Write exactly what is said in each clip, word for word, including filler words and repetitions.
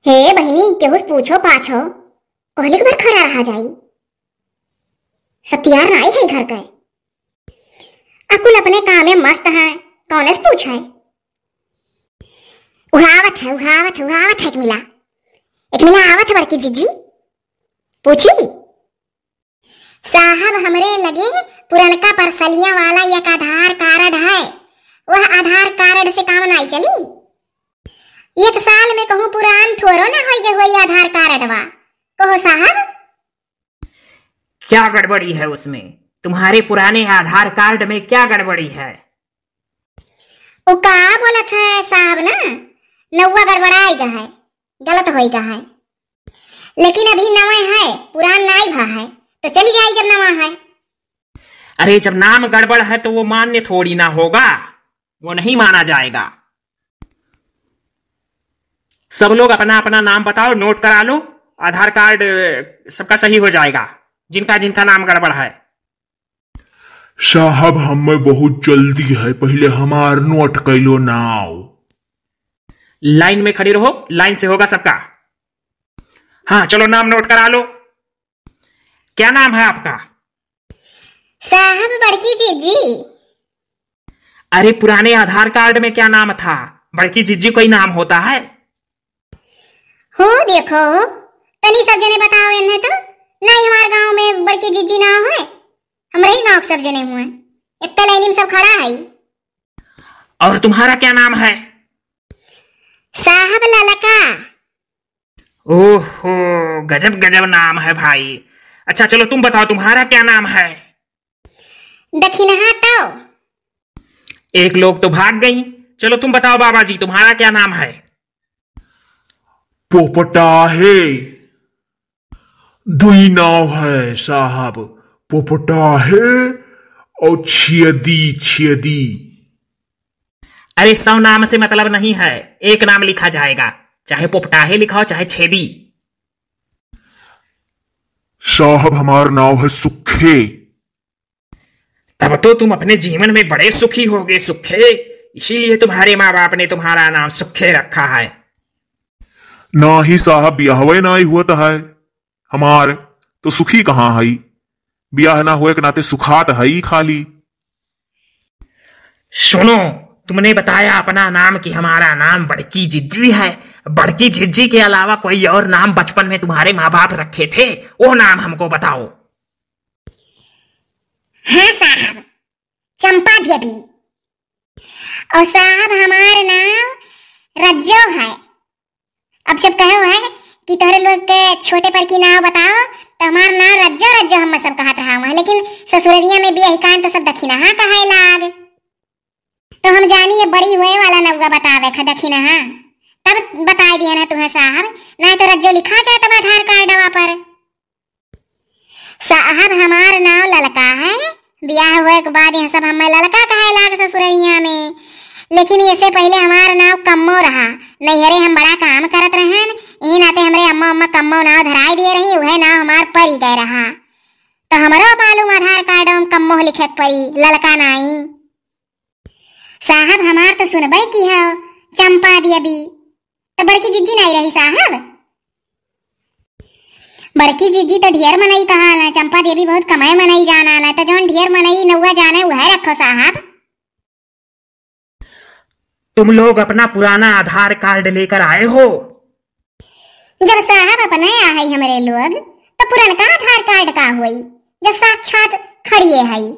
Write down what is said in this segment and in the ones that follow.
हे बहिनी, केहू से पूछो पाछो, कोहलिक भर खड़ा रहा जाई। सतियार नाई है घर के। अकुल अपने काम में मस्त है, कौन से पूछे? उहावत है, उहावत है, उहावत है एक मिला, एक मिला आवत है बड़की जिज्जी। पूछी? साहब, हमरे लगे पुरनका परसलिया वाला एक आधार कार्ड है, वह आधार कार्ड से काम नाई चली। एक साल में कहूँ पुरान थोड़ो ना होई गए होई आधार कार्डवा। कहो साहब। क्या गड़बड़ी है उसमें? तुम्हारे पुराने आधार कार्ड में क्या गड़बड़ी है? वो का बोलत है साहब ना, नौवा गड़बड़ाई गा है, गलत होई गा है, लेकिन अभी नवा है, पुरान नाई भा है, तो चली जाई जब नवा है। अरे, जब नाम गड़बड़ है तो वो मान्य थोड़ी ना होगा, वो नहीं माना जाएगा। सब लोग अपना अपना नाम बताओ, नोट करा लो, आधार कार्ड, अ, सबका सही हो जाएगा, जिनका जिनका नाम गड़बड़ है। साहब, हमें बहुत जल्दी है, पहले हमार नोट कैलो नाव। लाइन में खड़ी रहो, लाइन से होगा सबका। हाँ, चलो, नाम नोट करा लो। क्या नाम है आपका? साहब, बड़की जिज्जी। अरे, पुराने आधार कार्ड में क्या नाम था? बड़की जिज्जी कोई नाम होता है? हो देखो, तनी सब जने बताओ इन्हें तो। नहीं, हमारे गांव में बड़की जिज्जी नाम है, हमरे ही गांव के सब जने हुए, एक लाइन में सब खड़ा है। और तुम्हारा क्या नाम है? साहब, ललका। ओहो, गजब गजब नाम है भाई। अच्छा, चलो, तुम बताओ, तुम्हारा क्या नाम है? दखिनहा तो। एक लोग तो भाग गई। चलो, तुम बताओ बाबा जी, तुम्हारा क्या नाम है? पोपटा है। दुई नाव है साहब, पोपटा है और छियदी, छियदी। अरे, सौ नाम से मतलब नहीं है, एक नाम लिखा जाएगा, चाहे पोपटाहे लिखाओ, चाहे छेदी। साहब, हमार नाव है सुखे। तब तो तुम अपने जीवन में बड़े सुखी होगे, सुखे, इसीलिए तुम्हारे माँ बाप ने तुम्हारा नाम सुखे रखा है। ना ही साहब, ब्याहवे ना ही हुआ है। हमार तो सुखी कहाँ हई? ब्याह ना होए के नाते सुखात हई खाली। सुनो, तुमने बताया अपना नाम कि हमारा नाम बड़की जिज्जी है। बड़की जिज्जी के अलावा कोई और नाम बचपन में तुम्हारे माँ बाप रखे थे, वो नाम हमको बताओ। हाँ साहब, चंपा देवी। और साहब, हमार नाम रज्जो है। अब जब कहो है कि तोहरे लोग के छोटे पर की नाव बताओ, तो हमार नाव रज्जो रज्जो हम सब कहत रहा हुआ है, लेकिन ससुररिया में बियाही कान तो सब दखिनहा कहे लाग। तो हम जानी ये बड़ी हुए वाला नौवा बतावे खा दखिनहा, तब बताए दिया ना तुम्हें साहब, ना तो रज्जो लिखा जाए तब आधार कार्डवा पर। साहब, हमार नाव ललका है। बियाह हुए के बाद यह सब हमें ललका कहे लाग ससुररिया में, लेकिन इससे पहले हमार नाव कम्मो रहा। नैहरे हम बड़ा काम करत रहन, ई नाते हमरे अम्मा अम्मा कम्मो नाव धराई दिए रही, उहे नाव हमार परी गए रहा। तो हमरो मालूम आधार कार्ड में कम्मो लिखे के परी, ललका नाई। साहब, हमार तो सुनबे की है चंपा देवी, तो बड़की जिज्जी नाई रही साहब। बड़की जिज्जी तो ढेर मनई कहाला, चंपा देवी बहुत कमाए मनई जानाला, तो जौन ढेर मनई नौवा जाने उहे रखो साहब। तुम लोग अपना पुराना आधार कार्ड लेकर आए हो? जब साहब अपने आ है हमरे लोग, तो पुरनका आधार कार्ड का होई, जब साक्षात खड़िए हई।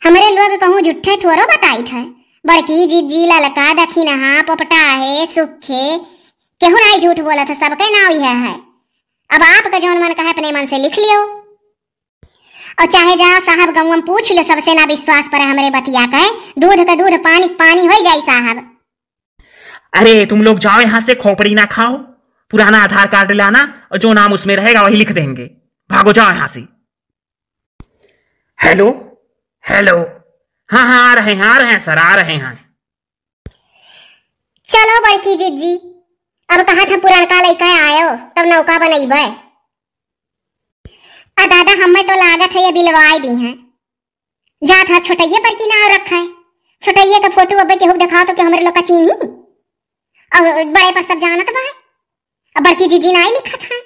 हमरे लोग कहूँ झूठे थोड़ो बताइत है। बड़की जिज्जी, ललका, दखिनहा, पोपटाहे, सुखे, केहू नाई झूठ बोलत है, सबके नाव इहे है। अब आपका जौन मन कहे अपने मन से लिख लियो। और चाहे जाओ साहब गौवा में पूछ लियो, सबसे ना विश्वास पर हमरे बतिया के, दूध के दूध, पानी के पानी होई जाई साहब। अरे तुम लोग जाओ यहाँ से, खोपड़ी ना खाओ। पुराना आधार कार्ड लाना और जो नाम उसमें रहेगा वही लिख देंगे। भागो जाओ यहाँ से। हेलो, हेलो। हाँ हाँ, आ रहे हैं, आ रहे हैं सर, आ रहे हैं। चलो बड़की जिज्जी, अब कहा था पुरनका लइका आयो तब नौका बनइबे। आ दादा, हमें तो लागत है ये बिलवाए दी हैं। जात हा छोटइये पर की नाव रखा है। छोटइये का फोटो अबे केहू देखाओ तो के हमरे लोग का चीन्ही। और बड़े पर सब जानत बा। अब बड़की जीजी नाई लिखत हैं।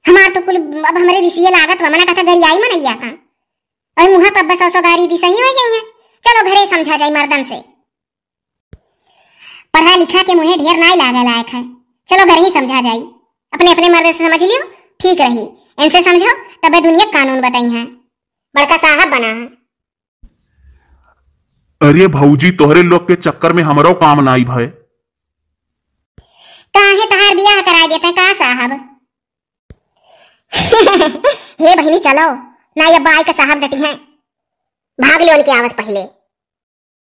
हमार तो कुल अब हमरे रिसिये लागत बा, मना कहत गरियाई मनइया का। और मुँह पर बस सौ सौ गारी दी सही होइ जाई है। चलो घरे समझा जाई मर्दन से। पढ़ा लिखा के मुँहे ढेर नाई लागे लायक है। चलो घर ही समझा जाई। अपने अपने मर्द से समझ लियो, ठीक रही। इनसे समझो, तबे दुनिया कानून बताई है। बड़का साहब बना है। अरे भौजी, तोहरे लोग के चक्कर में हमरो काम नाई भय। काहे तहार बियाह कराए देते का साहब? हे बहिनी चलो, नाई अब्बा आई के साहब डटी हैं। भाग लियो उनके आवस पहिले।